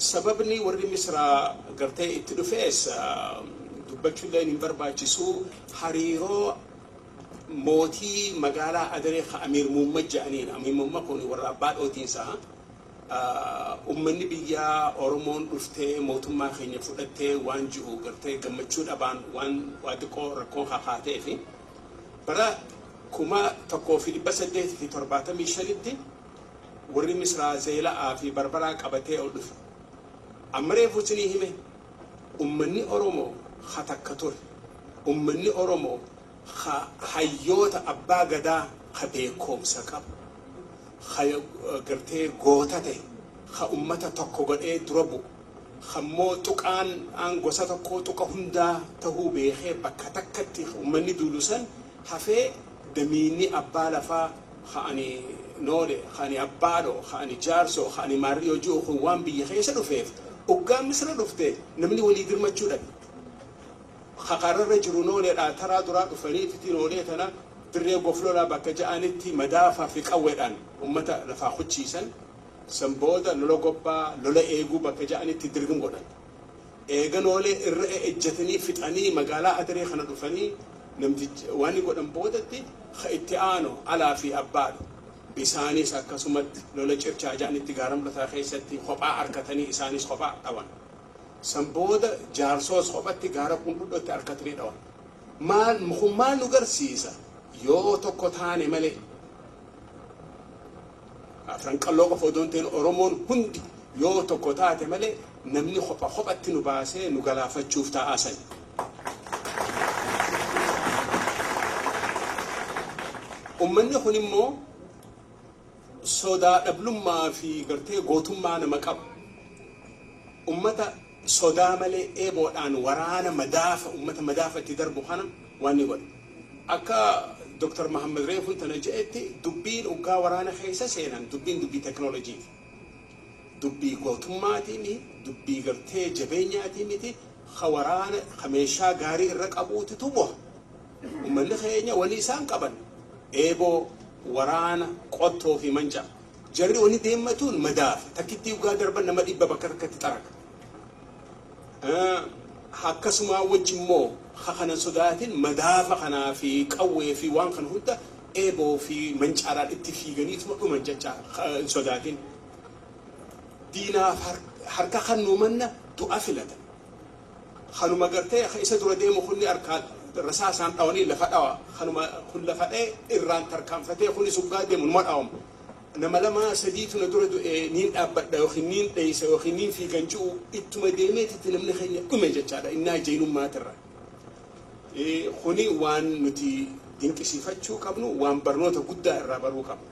Sababni warri Misraa gartee itti dhufees dubbachuullee hin barbaachisu, hariiroo mootii magaalaa Adaree ka Amiir Muummad jedhaniin. Amiir Muummad kun warra abbaa dhootiinsaa. Ummanni biyyaa Oromoon dhuftee mootummaa keenya fudhattee waan jiru gartee gammachuu dhabaan waan waa xiqqoo rakkoon kakaatee fi bara 1875tti warri Misraa Zeela'aa fi Barbaraa qabatee ol dhufe. Amma reefu isinii hime, ummanni Oromoo ha takka ture. Ummanni Oromoo ha hayyoota abbaa gadaa ka beekoomsa qabu, ka gartee goota ta'e, ka ummata tokko godhee dura bu'u, kammoo tuqaan aan gosa tokkoo tuqa hundaa tahuu beekee bakka takkatti ummanni duulu san hafee, damiinni abbaa lafaa ka ani noole, ka ani abbaadho, ka ani jaarsoo, ka ani maarriyoo ji'u kun waan biyya keessa dhufeef, oggaa Misra dhufte namni walii dirmachuu dhabe. Kakararra jiru nooleedha, taraa duraa dhufaniititi noolee tana dirree goflolaa bakka ja'anitti madaafaa fi qawweedhaan ummata lafaa kuchiisan. San booda lola gobbaa, lola eeguu bakka ja'anitti dirgim godhan. Eega noolee irra ejjatanii fixanii magaalaa Adaree kana dhufanii namtichi waan godhan boodatti ka itti aanu alaa fi abbaadha. Isaanis akkasumatti lola circhaa ja'anitti gaara mul'ataa keessatti kophaa harkatanii isaanis kophaa dhawan. San booda jaarsoos kophatti gaara qundhudhotti harkatanii dhawan. Maal kun maal nu garsiisa? Yoo tokko taane malee, Afran Qalloo qofa odoo hin ta'in Oromoon hundi yoo tokko taate malee, namni kopha kophatti nu baasee nu galaafachuuf taa'aa sani. Ummanni kun immoo sodaa dhablummaa fi gartee gootummaa nama qabu. Ummata sodaa malee eeboodhaan waraana madaafa ummata madaafa itti darbu kana waan ni godhe. Akka Dr. Mahammad Reefuun tana je'etti, dubbiin uggaa waraana keessa seenan dubbiin dubbii teknooloojiiti. Dubbii gootummaatii miti, dubbii gartee jabeenyaatii miti, ka waraana ka meeshaa gaarii irra qabuutitu mo'a. Ummanni keenya wani isaan qaban eeboo, waraana, qottoo fi mancaa. Jarri wani deemmatuun madaafa. Takkittii uggaa darban nama 100 bakka takkatti xaraga. Akkasumaa wajji immoo ka kanan sodaatin madaafa kanaa fi qawwee fi waan kana hunda eeboo fi mancaadhaan itti fiiganiituma dhuman jecha hin sodaatin. Diinaaf harka kannuu manna du'a filatan. Kanuma gartee isa dura deemu kunni harkaan rasaasaan dhawanii lafa dhawa. Kanuma kun lafa dha'e irraan tarkaanfatee kunis uggaa deemu numa dhawamu. Nama lama sadiitu na dura du'e, niin dhaabbadha yookiin niin dheeysa yookiin niin fiigan ji'u ittuma deemeetitti namni keenya dhume jechaadha innaa jeynummaatirra. Kuni waan nuti dinqisiifachuu qabnu, waan barnoota guddaa irraa baruu qabnu.